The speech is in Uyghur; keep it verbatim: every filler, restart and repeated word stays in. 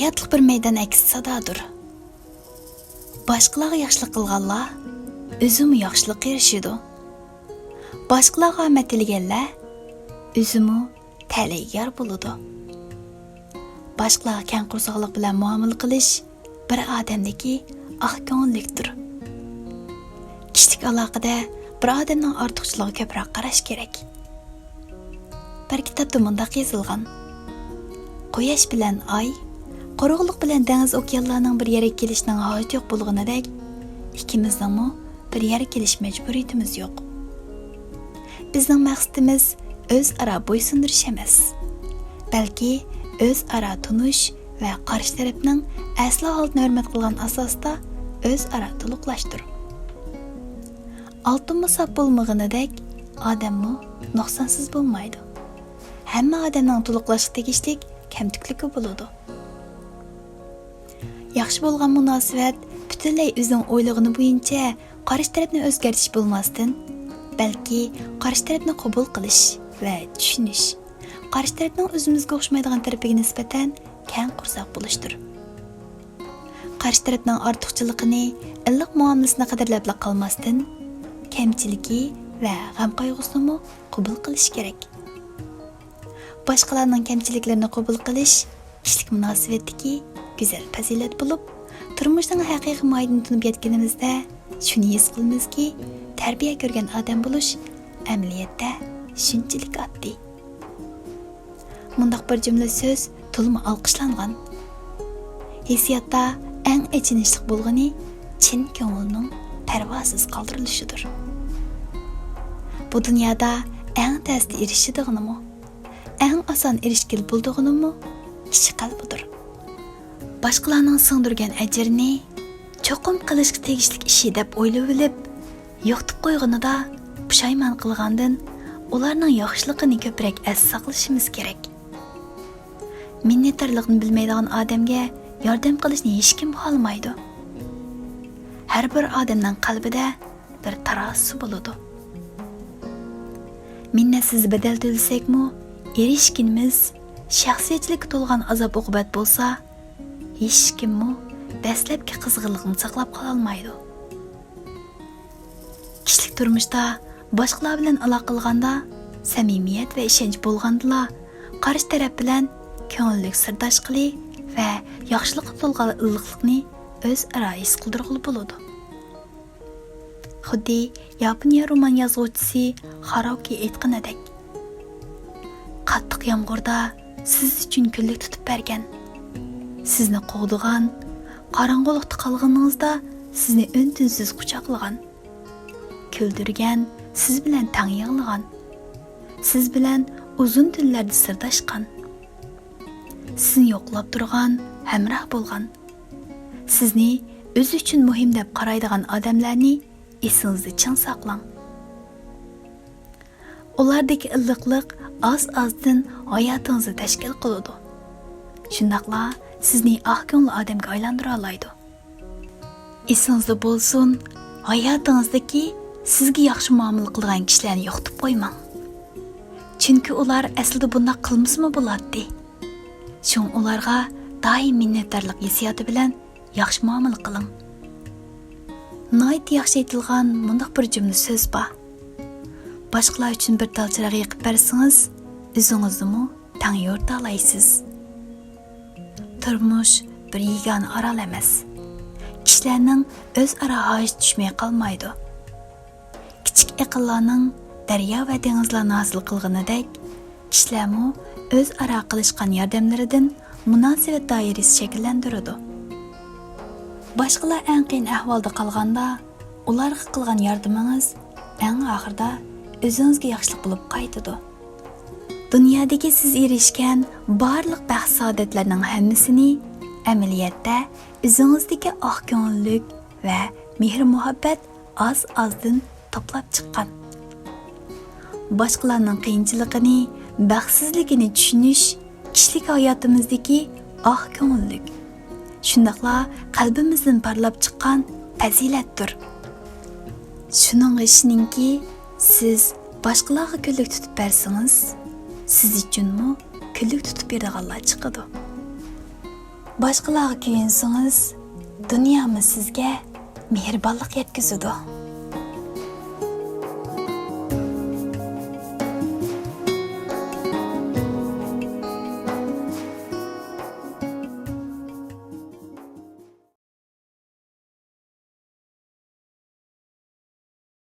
ھاياتلىق بىر مەيدان ئەكس سادادۇر. باشقىلارغا ياخشىلىق قىلغانلار ئۆزىمۇ ياخشىلىققا ئېرىشىدۇ. باشقىلارغا ئامەت تىلىگەنلەر ئۆزىمۇ تەلەيگە يار بولىدۇ. باشقىلارغا كەڭ قورساقلىق بىلەن مۇئامىلە قىلىش بىر ئادەمدىكى ئاق كۆڭۈللۈكتۇر. كىشىلىك ئالاقىدە بىر ئادەمنىڭ ئارتۇقچىلىقىغا كۆپرەك قاراش كېرەك. بىر كىتابتا مۇنداق يېزىلغان: «قۇياش بىلەن ئاي، قۇرۇقلۇق بىلەن دېڭىز-ئوكيانلارنىڭ بىر يەرگە كېلىشىنىڭ ھاجىتى يوق بولغىنىدەك، ئىككىمىزنىڭمۇ بىر يەرگە كېلىش مەجبۇرىيىتىمىز يوق.» بىزنىڭ مەقسىتىمىز ئۆزئارا بويسۇندۇرۇش ئەمەس، بەلكى ئۆزئارا تونۇش ۋە قارشى تەرەپنىڭ ئەسلى ھالىتىنى ھۆرمەت قىلغان ئاساستا ئۆزئارا تولۇقلاشتۇر. ئالتۇنمۇ ساپ بولمىغىنىدەك، ئادەممۇ نۇقسانسىز بولمايدۇ. ھەممە ئادەمنىڭ تولۇقلاشقا تېگىشلىك كەمتۈكلۈكى بولىدۇ. ياخشى بولغان مۇناسىۋەت پۈتۈنلەي ئۆزىنىڭ ئويلىغىنى بويىچە قارشى تەرەپنى ئۆزگەرتىش بولماستىن، بەلكى قارشى تەرەپنى قوبۇل قىلىش ۋە چۈشىنىش، قارشى تەرەپنىڭ ئۆزىمىزگە ئوخشىمايدىغان تەرىپىگە نىسبەتەن كەڭ قورساق بولۇشتۇر. قارشى تەرەپنىڭ ئارتۇقچىلىقىنى، ئىللىق مۇئامىلىسىنى قەدىرلەپلا قالماستىن، كەمچىلىكى ۋە غەم-قايغۇسىنىمۇ قوبۇل قىلىش كېرەك. باشقىلارنىڭ كەمچىلىكلىرىنى قوبۇل قىلىش كىشىلىك مۇناسىۋەتتىكى گۈزەل پەزىلەت بولۇپ، تۇرمۇشنىڭ ھەقىقىي ماھىيىتىنى تونۇپ يەتكىنىمىزدە شۇنى ھېس قىلىمىزكى، تەربىيە كۆرگەن ئادەم بولۇش ئەمەلىيەتتە شۇنچىلىك ئاددىي. مۇنداق بىر جۈملە سۆز تولىمۇ ئالقىشلانغان: «ھېسسىياتتا ئەڭ ئېچىنىشلىق بولغىنى چىن كۆڭۈلنىڭ پەرۋاسىز قالدۇرۇلۇشىدۇر.» بۇ دۇنيادا ئەڭ تەستە ئېرىشىدىغىنىمۇ، ئەڭ ئاسان ئېرىشكىلى بولىدىغىنىمۇ كىشى قەلبىدۇر. باشقىلارنىڭ سىڭدۈرگەن ئەجرىنى چوقۇم قىلىشقا تېگىشلىك ئىشى دەپ ئويلىۋېلىپ، يوقىتىپ قويغىنىدا پۇشايمان قىلغاندىن، ئۇلارنىڭ ياخشىلىقىنى كۆپرەك ئەستە ساقلىشىمىز كېرەك. مىننەتدارلىقنى بىلمەيدىغان ئادەمگە ياردەم قىلىشنى ھېچكىم خالىمايدۇ. ھەر بىر ئادەمنىڭ قەلبىدە بىر تارازىسى بولىدۇ. مىننەتسىز بەدەل تۆلىسەكمۇ، ئېرىشكىنىمىز شەخسىيەتچىلىككە تولغان ئازاب-ئوقۇبەت بولسا، ھېچكىممۇ دەسلەپكى قىزغىنلىقنى ساقلاپ قالالمايدۇ. كىشىلىك تۇرمۇشتا باشقىلار بىلەن ئالاقە قىلغاندا، سەمىمىيەت ۋە ئىشەنچ بولغاندىلا، قارشى تەرەپ بىلەن كۆڭۈللۈك سىرداشقىلى ۋە ياخشىلىققا تولغان ئىللىقلىقنى ئۆزئارا ھېس قىلدۇرغىلى بولىدۇ. خۇددى ياپونىيە رومان يازغۇچىسى خاراۋكى ئېيتقىنىدەك، قاتتىق يامغۇردا سىز ئۈچۈن كۈنلۈك تۇتۇپ بەرگەن، سىزنى قوغدىغان، قاراڭغۇلۇقتا قالغىنىڭىزدا سىزنى ئۈن-تىنسىز قۇچاقلىغان، كۈلدۈرگەن، سىز بىلەن تەڭ يىغلىغان، سىز بىلەن ئۇزۇن تۈنلەردە سىرداشقان، سىزنى يوقلاپ تۇرغان، ھەمراھ بولغان، سىزنى ئۆزى ئۈچۈن مۇھىم دەپ قارايدىغان ئادەملەرنى ئېسىڭىزدە چىڭ ساقلاڭ. ئۇلاردىكى ئىللىقلىق ئاز-ئازدىن ھاياتىڭىزنى تەشكىل قىلىدۇ. شۇنداقلا سىزنى ئاق كۆڭۈل ئادەمگە ئايلاندۇرالايدۇ. ئېسىڭىزدە بولسۇن، ھاياتىڭىزدىكى سىزگە ياخشى مۇئامىلە قىلغان كىشىلەرنى يوقىتىپ قويماڭ. چۈنكى ئۇلار ئەسلىدە بۇنداق قىلمىسىمۇ بولاتتى. شۇڭا ئۇلارغا دائىم مىننەتدارلىق ھېسسىياتى بىلەن ياخشى مۇئامىلە قىلىڭ. ناھايىتى ياخشى ئېيتىلغان مۇنداق بىر جۈملە سۆز بار: «باشقىلار ئۈچۈن بىر تال چىراغ يېقىپ بەرسىڭىز، ئۆزىڭىزنىمۇ تەڭ يورۇتالايسىز.» تۇرمۇش بىر يېگانە ئارال ئەمەس. كىشىلەرنىڭ ئۆزئارا ھاجىتى چۈشمەي قالمايدۇ. كىچىك ئېقىنلارنىڭ دەريا ۋە دېڭىزلارنى ھاسىل قىلغىنىدەك، كىشىلەرمۇ ئۆزئارا قىلىشقان ياردەملىرىدىن مۇناسىۋەت دائىرىسى شەكىللەندۈرىدۇ. باشقىلار ئەڭ قىيىن ئەھۋالدا قالغاندا، ئۇلارغا قىلغان ياردىمىڭىز ئەڭ ئاخىرىدا ئۆزىڭىزگە ياخشىلىق بولۇپ قايتىدۇ. دۇنيادىكى سىز ئېرىشكەن بارلىق بەخت-سائادەتلەرنىڭ ھەممىسىنى ئەمەلىيەتتە ئۆزىڭىزدىكى ئاق كۆڭۈللۈك ۋە مېھىر-مۇھەببەت ئاز-ئازدىن توپلاپ چىققان. باشقىلارنىڭ قىيىنچىلىقىنى، بەختسىزلىكىنى چۈشىنىش كىشىلىك ھاياتىمىزدىكى ئاق كۆڭۈللۈك، شۇنداقلا قەلبىمىزدىن پارلاپ چىققان پەزىلەتتۇر. شۇنىڭغا ئىشىنىڭكى، سىز باشقىلارغا كۈنلۈك تۇتۇپ بەرسىڭىز، سىز ئۈچۈنمۇ كۈنلۈك تۇتۇپ بېرىدىغانلار چىقىدۇ. باشقىلارغا كۆيۈنسىڭىز، دۇنيامۇ سىزگە مېھرىبانلىق يەتكۈزىدۇ.